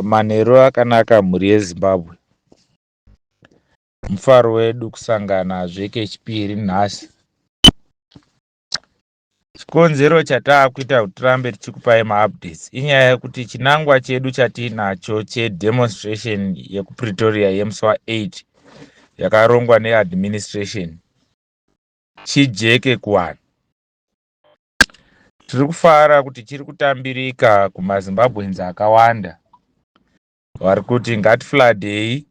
Manheru akanaka, mhuri yeZimbabwe. Mufaro wedu kusanganazve kechipiri nhasi. Chikonzero chataakuita kuti tirambe tichikupai maupdates inyaya yekuti chinangwa chedu chatiinacho chedemonstration yekuPretoria yemusi wa8 yakarongwa neadministration chijeke kuvanhu. Tiri kufara kuti chiri kutambirika kumaZimbabweans akawanda vari kuti ngatifloodei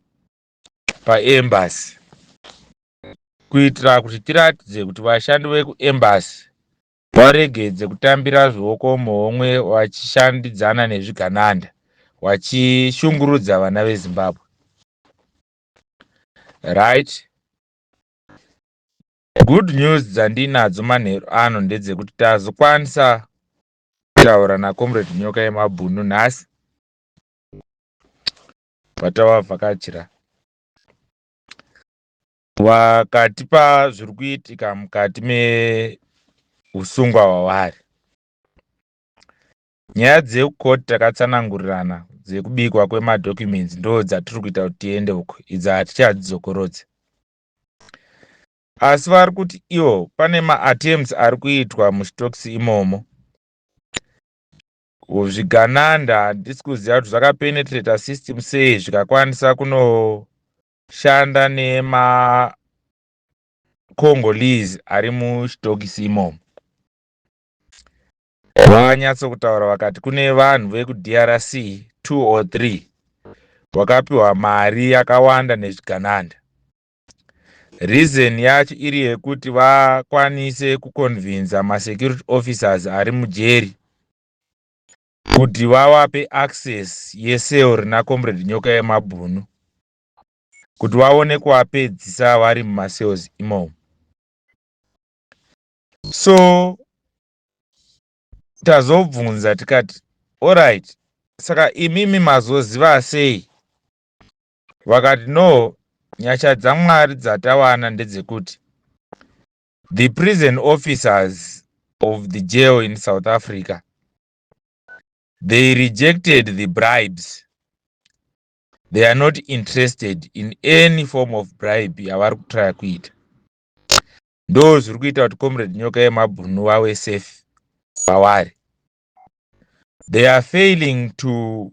paembassy kuitira kuti tiratidze kuti vashandi vekuembassy varegedze kutambira zvioko muhomwe vachishandidzana nezvigananda, vachishungurudza vana veZimbabwe, right? Good news dzandinadzo manheru ano ndedzekuti tazokwanisa kutaura nacomrade Nyoka Yemabhunu nhasi patavavhakachira, vakatipa zviri kuitika mukati meusungwa hwavari. Nyaya dzekukoti takatsanangurirana, dzekubikwa kwemadocuments ndo dzatiri kuita kuti tiende uko, idzi hatichadzokorodzi. Asi vari kuti ivo pane maattempts ari kuitwa muchitokisi imomo. Zvigananda, handisi kuziva kuti zvakapenetrata system sei, zvikakwanisa kunoshanda nemaCongolese ari muchitokisi imomo. Vanyatsokutaura vakati kune vanhu vekuDRC 2 or 3 vakapiwa mari yakawanda nezvigananda. Reason yacho iri yekuti vakwanise kuconvinza masecurity officers ari mujeri kuti vavape access yecell rina comrade Nyoka Yemabhunu, kuti vaone kuvapedzisa vari mumacells imomo. So tazobvunza tikati, "Alright, saka imimi mazoziva sei?" Vakati, "No, nyasha dzaMwari dzatawana ndedzekuti the prison officers of the jail in South Africa, they rejected the bribes. They are not interested in any form of bribe yavari kutraya kuita." Ndo zviri kuita kuti comrade Nyoka Yemabhunu vave safe pavari. They are failing to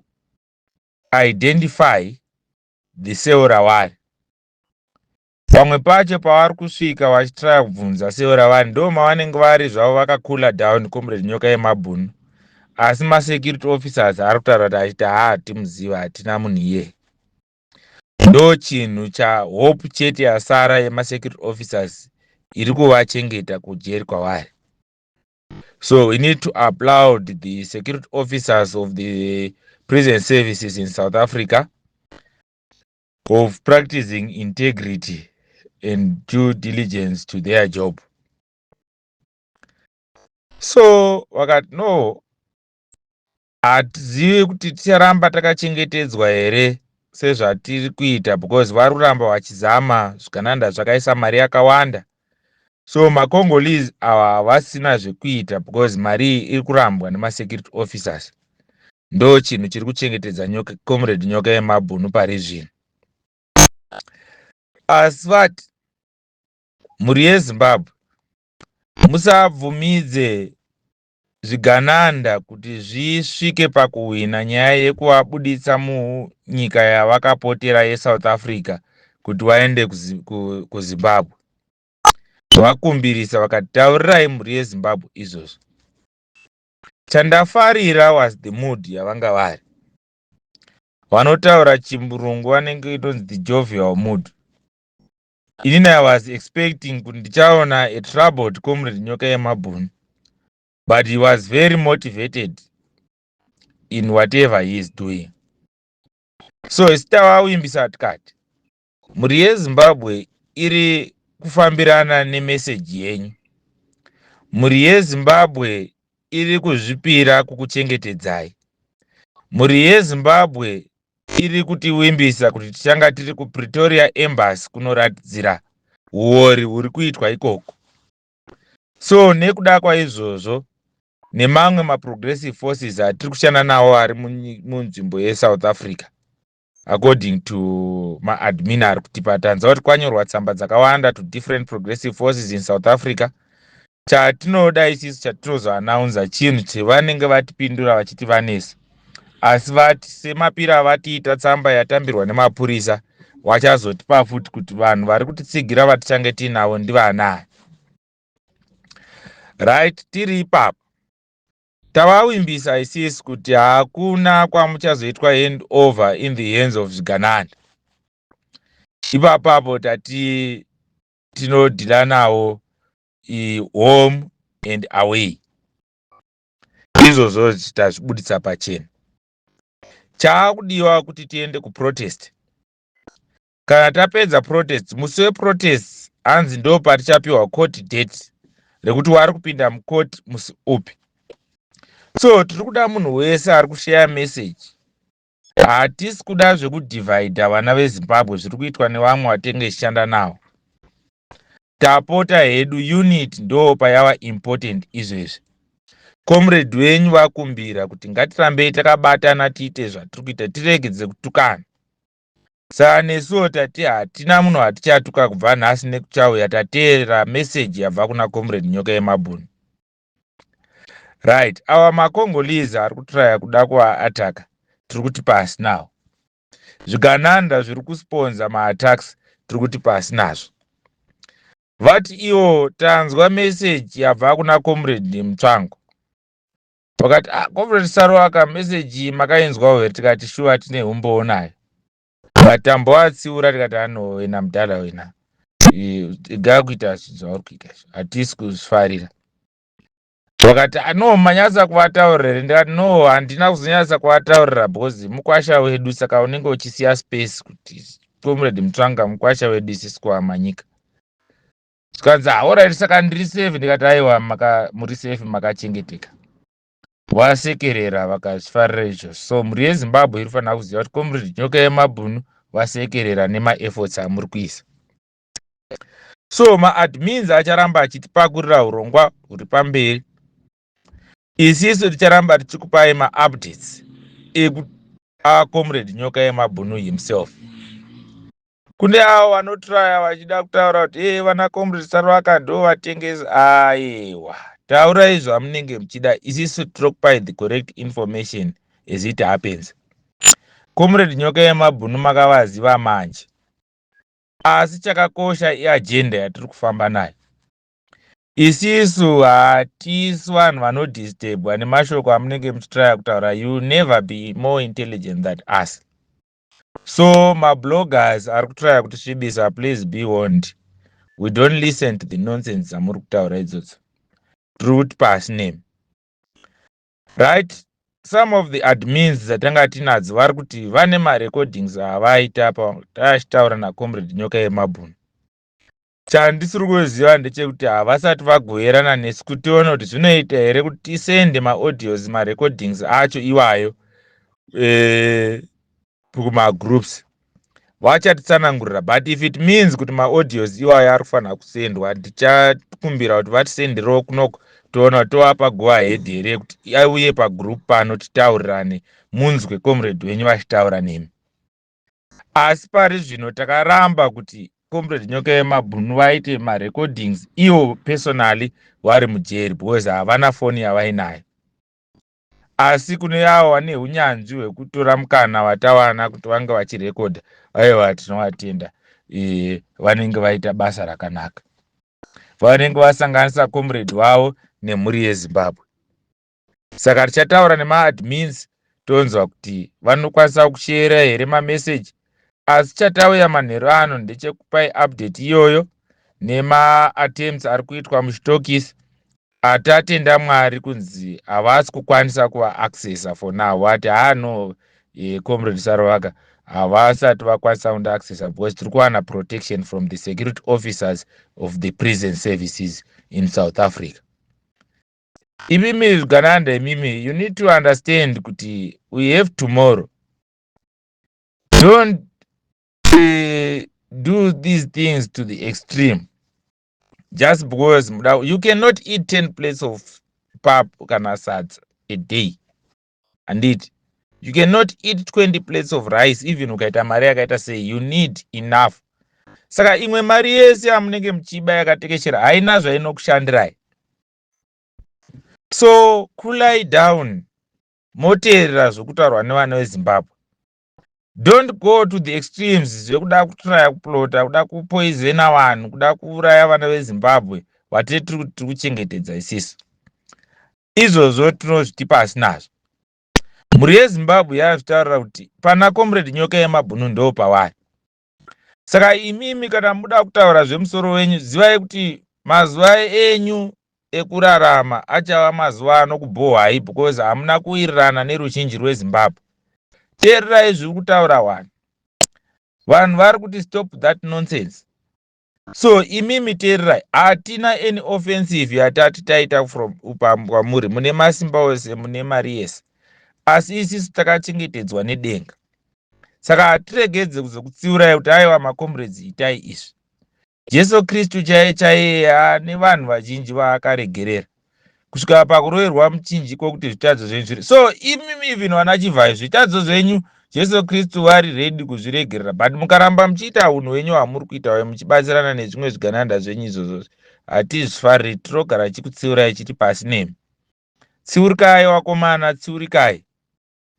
identify the cell ravari. Pamwe pacho pavari kusvika vachitraya kubvunza cell ravari, ndo mavanenge vari zvavo vakacoola down comrade Nyoka Yemabhunu, asi masecurity officers ari kutaura kuti achiti, "Haa, timuziva, hatina munhu iyeye." Ndo chinhu chahope chete yasara yemasecurity officers iri kuvachengeta kujeri kwavari. So we need to applaud the security officers of the prison services in South Africa of practicing integrity and due diligence to their job. So vakati, "No, hatizivi kuti ticharamba takachengetedzwa here sezvatiri kuita, because vari kuramba vachizama. Zvigananda zvakaisa mari yakawanda, so maCongolese ava havasina zvekuita because mari iyi iri kurambwa nemasecurity officers." Ndo chinhu chiri kuchengetedza comrade Nyoka Yemabhunu pari zvino. Asi vati, "Mhuri yeZimbabwe, musabvumidze zvigananda kuti zvisvike pakuhwina nyaya yekuvabuditsa munyika yavakapotera yeSouth Africa kuti vaende kuZimbabwe." Vakumbirisa vakati, "Taurirai mhuri yeZimbabwe izvozvo." Chandafarira was the mood yavanga vari. Vanotaura chirungu, vanenge inonzi the jovial mood. Inini I was expecting kuti ndichaona a troubled comrade Nyoka Yemabhunu, but he was very motivated in whatever he is doing. So isu tavavimbisa tikati mhuri yeZimbabwe iri kufambirana nemeseji yenyu, mhuri yeZimbabwe iri kuzvipira kukuchengetedzai, mhuri yeZimbabwe iri kutivimbisa kuti tichanga tiri kuPretoria Embassy kunoratidzira uori huri kuitwa ikoko. So nekuda kwaizvozvo, Nemamwe maprogressive forces atiri kushanda nawo ari munzvimbo yeSouth Africa, according to maadmin ari kutipa, tanzwa kuti kwanyorwa tsamba dzakawanda to different progressive forces in South Africa. Chatinoda isisu, chatinozoannouncer, chinhu chevanenge vatipindura vachiti vanesa, asi vati semapiro avatiita tsamba yatambirwa nemapurisa, vachazotipa futi kuti vanhu vari kutitsigira vatichange tiinavo ndivanani. Right, tiri ipapo, tavavimbisa isisu kuti hakuna kwamuchazoitwa hand over in the hands of zvigananda. Ipapapo tati tinodeala nawo home and away. Izvozvo tazvibudisa pachena. Chaakudiwa kuti tiende kuprotest. Kana tapedza protest, musi weprotest hanzi ndo patichapiwa court date rekuti wari kupinda mucourt musi upi. So tiri kuda munhu wese ari kushare message. Hatisi kuda zvekudivide vana veZimbabwe zviri kuitwa nevamwe vatenge tichishanda navo. Tapota hedu, unity ndo payava important izvezvi. Comrade wenyu vakumbira kuti ngatirambei takabatana, tiite zvatiri kuita, tiregedze kutukana. Saka nesuwo tati hatina munhu hatichatuka kubva nhasi nekuchauya. Tateerera meseji yabva kuna Comrade Nyoka Yemabhunu. Right, awa maCongolese ari kutraya kuda kuvaattacka, tiri kuti pasi nawo. Zvigananda zviri kusponsor maattacks, tiri kuti pasi nazvo. Vati iwo tanzwa meseji yabva kuna Comrade Mutsvango. Vakati, "Ah, Comrade Saruwaka, meseji makainzwawo here?" Tikati shuwa, tine umbowo nayo. Vatambovatsiura, tikati ano wena mudhara wena, gaa kuita zvinhu zvauri kuita izvo, hatisi kuzvifarira. Vakati, "No, manyatsa kuvataurira here?" Ndikati, "No, handina kuzonyatsa kuvataurira because mukwasha wedu, saka unenge uchisiya space kuti Comrade Mutsvanga mukwasha wedu, isisi kuamanyika." Zvikanzi, "Alright, saka ndiri safe?" Ndikati, "Aiwa, muri safe, makachengeteka." Vasekerera, vakazvifarira izvozvo. So mhuri yeZimbabwe iri fanira kuziva kuti Comrade Nyoka Yemabhunu vasekerera nemaefforts amuri kuisa. So maadmins acharamba achitipakurira urongwa huri pamberi. Isisu ticharamba tichikupai maupdates ekuaComrade Nyoka Yemabhunu himself. Kune avo vanotraya vachida kutaura kuti e vana Comrade Sarwaka ndo vatengesi, aiwa, taurai zvamunenge muchida. Isisu tiri the correct information as it happens. Comrade Nyoka Yemabhunu makavaziva manje, asi chakakosha iagenda yatiri kufamba nayo. Isisu hatisi vanhu vanodisturbwa nemashoko amunenge muchitraya kutaura. You never be more intelligent than us. So mabloggers ari kutraya kutisvibisa, please be warned, we don't listen to the nonsense dzamuri kutaura idzodzo. Tiri kuti pasi nemi. Right, some of the admins dzatanga tinadzo vari kuti vane marecordings avaita patachitaura naComrade Nyoka Yemabhunu. Chandisiri kuziva ndechekuti havasati vagoverana nesu kuti tione kuti zvinoita here kuti tisende maaudios, marecordings acho iwayo kumagroups. Vachatitsanangurira, but if it means kuti maaudios iwayo ari kufanira kusendwa, ndichakumbira kuti vatisenderewo kunoko, toona kuti tovapa go ahead here kuti auye pagroup pano, titaurirane, munzwe comrade wenyu vachitaura nemi. Asi pari zvino takaramba kuti Comrade Nyoka Yemabhunu vaite marecordings ivo personally vari mujeri, because havana foni yavainayo. Asi kune avo vane unyanzvi hwekutora mukana watawana kuti vange vachirekodha, aiwa, tinovatenda. Vanenge vaita basa rakanaka, vanenge vasanganisa comrade wavo nemhuri yeZimbabwe. Saka tichataura nemaadmins, tonzwa kuti vanokwanisa kushera here mameseji. Asi chatauya manheru ano ndechekupai update iyoyo nemaattempts ari kuitwa muchitokisi. Atatenda Mwari kunzi havasi kukwanisa kuvaaccessa for now. Vati haano Comrade Sarovaka havasati vakwanisa kundiaccessa because tiri kuwana protection from the security officers of the prison services in South Africa. Imimi zvigananda, imimi, you need to understand kuti we have tomorrow. Don't do these things to the extreme just because you cannot eat 10 plates of pap kana sadza a day, handiti? You cannot eat 20 plates of rice even ukaita mari yakaita sei. You need enough. Saka imwe mari yese yamunenge muchiba yakatekeshera haina zvainokushandirai. So coolai down, moteerera zvokutaurwa nevana veZimbabwe. Don't go to the extremes zvekuda kutraya kuplota, kuda kupoisona vanhu, kuda kuuraya vana veZimbabwe vatee tiri kuchengetedza isisu. Izvozvo tinozviti pasi nazvo. Mhuri yeZimbabwe yazvitaurira kuti pana Comrade Nyoka Yemabhunu ndo pavari. Saka imimi kana muda kutaura zvemusoro wenyu, zivai kuti mazuva enyu ekurarama achava mazuva anokubhohwai, because hamuna kuwirirana neruzhinji rweZimbabwe. Teererai zviri kutaura vanhu. Vanhu vari kuti, "Stop that nonsense." So imimi teererai, hatina any offensive yatati taita from kwamuri. Mune masimba ose, mune mari yese, asi isisu takachengetedzwa nedenga. Saka hatiregedze kuzokutsiurai kuti, "Aiwa, macomrades, itai izvi." Jesu Kristu chaiye chaiye ane vanhu vazhinji vaakaregerera kusvika pakuroverwa muchinjiko kuti zvitadzo zvenyu zviri. So imimi, even vana Chivhayo, zvitadzo zvenyu Jesu Kristu vari ready kuzviregerera, but mukaramba muchiita unhu hwenyu hwamuri kuita, muchibatsirana nezvimwe zvigananda zvenyu izvozvo, hatizvifariri. Tinogara chikutsiurai chiti pasi nemi. Tsiurikai wakomana, tsiurikai.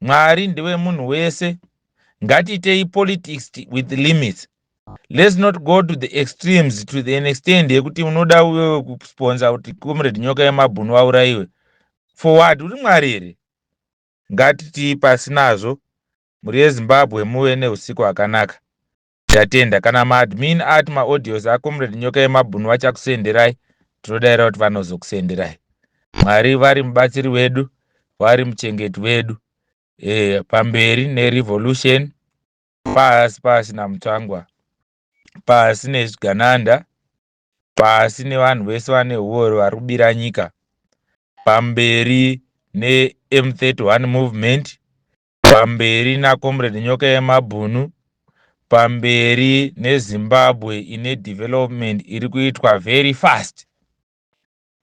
Mwari ndewemunhu wese. Ngatiitei politics with limits. Let's not go to the extremes, to the extent yekuti unoda uwewe kusponsor kuti Comrade Nyoka Yemabhunu vaurayiwe. For what? Uri Mwari here? Ngatitii pasi nazvo. Mhuri yeZimbabwe, muve neusiku hwakanaka. Tatenda. Kana maadmin ati maaudios aComrade Nyoka Yemabhunu vachakusenderai, tinodayira kuti vanozokusenderai. Mwari vari mubatsiri wedu, vari muchengeti wedu. Pamberi nerevolution, pasi pasi naMutsvangwa, pasi nezvigananda, pasi nevanhu vese vane uori vari kubira nyika, pamberi neM31 movement, pamberi naComrade Nyoka Yemabhunu, pamberi neZimbabwe ine development iri kuitwa very fast.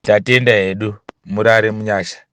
Tatenda hedu, murare munyasha.